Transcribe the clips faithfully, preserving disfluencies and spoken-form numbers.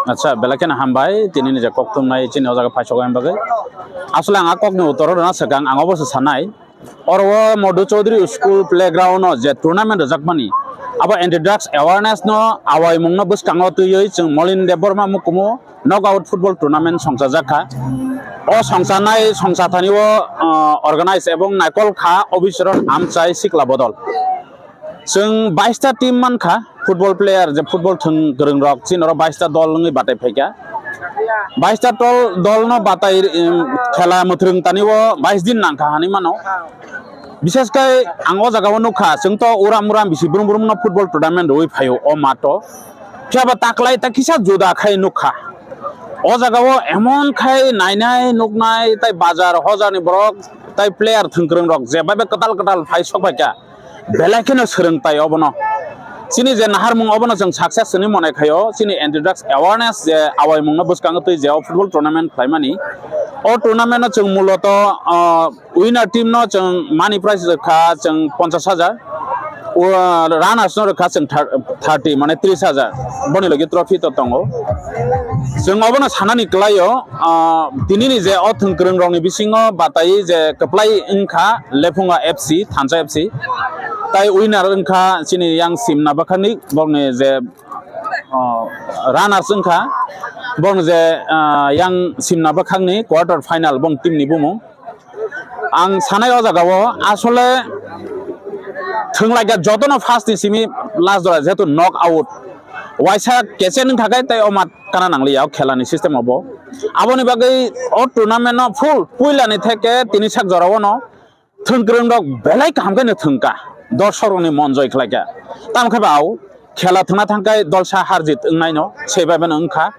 Acha, belai kheno hambai, tini ni je kok thumnai chini o jaga phai soknai bagwi. Asole ang a kokni utoro rwna swkang, ang obo se sanai. Oro o Madhu Chaudhary School playground o je tournament rwjakmani, abo anti drugs awareness no awaimung no bwskango twiwi chwng Molin Debbarma mukumu knockout football tournament songchajak kha. O songchanai songchathani o, ah, organize ebong naikol kha Obicharan Amchai Sikla Bodol. Chwng baista team mankha, football player je football thwng kwrwng rok chini oro baista dol wngwi batai phaikha. Baista tol, dol no batai, um, khela mwthwrwng tani o bais din nangkha hinwi mano. Bishesh kai ang o jaga o nukha, chwng to uram uram bisi brum brum no football tournament rwui phaio o mato. Phiya ba taklai ta kisa juda khai nukha. O jaga o emon khai nainai nuknai tai bazar hojar ni borok tai player thwng kwrwng rok je bai bai kwtal kwtal phai sok bai kha. Belai kheno swrwng tai obono. Chini je naharmung obono chwng success hinwi mone khaio. Chini anti drugs awareness je awaimung no bwskango twi je o football tournament khlaimani. O tournament no chwng muloto, ah, winner team no chwng money prize rwkha chwng ponchash hajar. O, runners no rwkha chwng thar-, thirty, mane tris hajar. Boni logi trophy to tongo. Chwng obono sanani kwlaio, ah, tinini je o thwng kwrwng rokni bisingo batai je kwplai wngkha Lephunga F C, Thansa F C. Tai winner wngkha chini yang simna bwkhakni borokni je, ah, runners wngkha borokni je, ah, yang simna bwkhakni quarter final bong team ni bumung. Ang sanai o jaga o asole thwnglaikha jotono first ni simi last jora jehetu knock out. Waisa kecheng wngkha khe tei o mat kana nangliya o khela ni system o bo. Aboni bagwi o tournament no full puila ni theke tini sak jora o no thwngkwrwng rok belai kaham khe no thwngkha. Dorsok rok ni mon joi khlaikha. Tamo khe ba o khela thwngna thangkhai dolsa harjit wngnaino, se bai beno wngkha.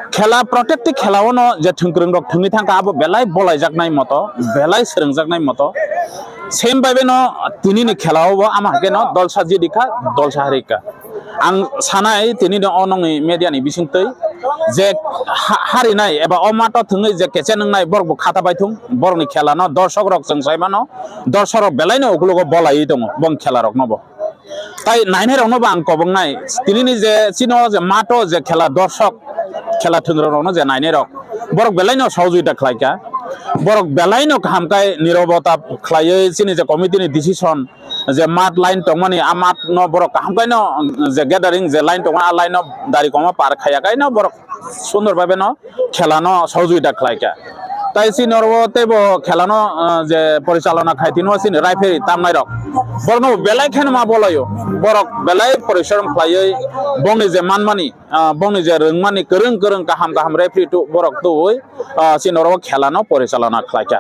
Khela, protecti khela ono je thwngkwrwng rok thwngwi thangkha, abo belai bolaijaknai moto, belai swrwngjaknai moto. Sem bai beno tinini khela o bo ama hakhe no dolsa jidikha, dolsa harikha. Ang sanai tini no o nongni media ni bisingtwi je ha-, harinai eba o mato thwngwi je kecheng wngnai borok bo khata bai thung, borokni khela no dorsok rok chwng sai mano, dorsok rok belai no ukologo bolaiwi tongo bong khela rok no bo. Tai nainai rokno bo ang kobongnai. Tinini je chini o je mato je khela dorsok, khela thwngkwrwng rokno je nainai rok, borok belai no sohojogita khlai kha. Borok belai no kaham khe nirobota khlaiwi chini je committee ni decision je mat line tongmani, a mat no borok kaham khe no je gathering je line tongmani, a line no dari koma par khaiya khe no borok sundor bhabe no khela no sohojogita khlai kha. Tai chini oro teibo khela no, ah, je porichalona khai tini o chini referee tamnai rok. Borok no belai kheno ma bolaio. Borok belai porishrom khlaiwi bongni je manmani, ah, bongni je rwngmani kwrwng kwrwng kaham kaham referee tu borok tuwi, ah, chini oro khela no porichalona khlai kha.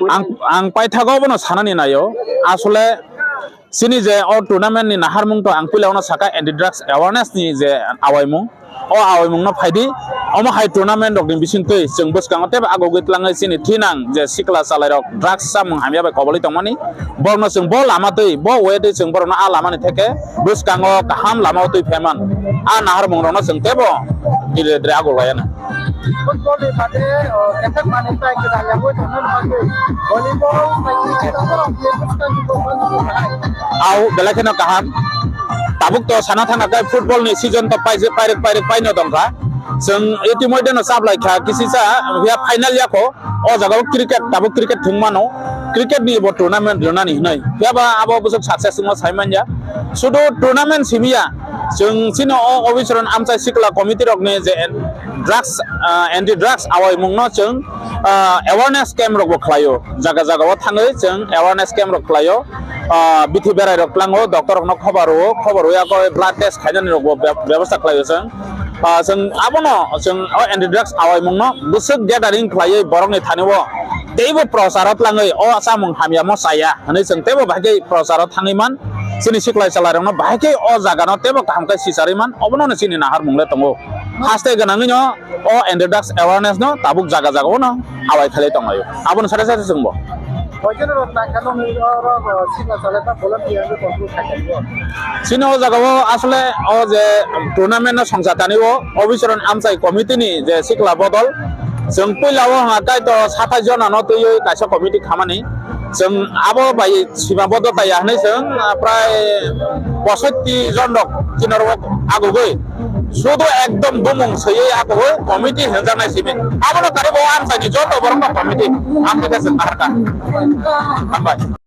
Ang, ang paithago bono sanani naio. Asole chini je o tournament ni naharmung to ang puila ono saka anti drugs awareness ni je awaimung. O awaimung no phaidi. Omo hai tournament rok ni bisingtwi chwng bwskango teibo agogwi tlangwi chini thinang je sikla chalai rok drugs chamung hamya bai kobolwi tongmani. Borok no chwng bo lama twi, bo way twi chwng borok no a lama ni theke bwskango kaham lama o twi pheman. A naharmung rok no chwng teibo dire dire agok laiya no. Football ni bade, o, kethek manwi pai kwtal yagwi tongna bagwi volleyball bai kwtal borok ye bwskango tongmani hai. Au belai kheno kaham. Tabuk to sana thangkha khe football ni season to paijak pairek pairek paino tongkha. Chwng itimoidhe no chaplai kha kisisa, phiya final yakho. O jaga o cricket, tabuk cricket thwng mano. Cricket ni bo tournament rwnani hinwi. Phiya ba abo bwswk success wngma sai manya. Sudu tournament simiya. Chwng chini o Obicharan Amchai Sikla Committee rokni je drugs, ah, anti drugs awaimung no chwng, ah, awareness camp rok bo khlaio. Jaga jaga o thangwi chwng awareness camp rok khlaio. Ah, bithi berai rok tlango, doctor rok no khobar rwo, khobar rwya khe blood test khainani rok bo be-, bebostha khlaio chwng. Ah, chwng abono chwng o anti drugs awaimung no bwswk gathering khlaiwi borok ni thani o teibo prochar o tlangwi o chamung hamya mo chaya hinwi chwng teibo bahai khe prochar o thangwi man. Chini siklai chalai rokno bahai khe o jaga no teibo kaham khe sicharwi man, obono no chini naharmung le tongo. Haste gwnangwi no o anti drugs awareness no tabuk jaga jaga o no awai khlai tonglaio. Abono sade sade chwngbo. Koijon rok tangka no nwi o rok, o, sikla chalai ta volunteer ni control khai kha. Chini o jaga o asole o je tournament no songcha tani o Obicharan Amchai Committee ni je sikla bodol chwng puila o hwnga tai to sathai jona no twiwi kaisa committee khamani. Chwng abo bai sima bodo taya hwnwi chwng, ah, prai posotti jon rok chini oro agugwi sudu ekdom bumung swiwi agugwi committee hwnjaknai simi. Abono karibo amchaini joto borokno committee amchaikhe chwng naharkha. Hambai.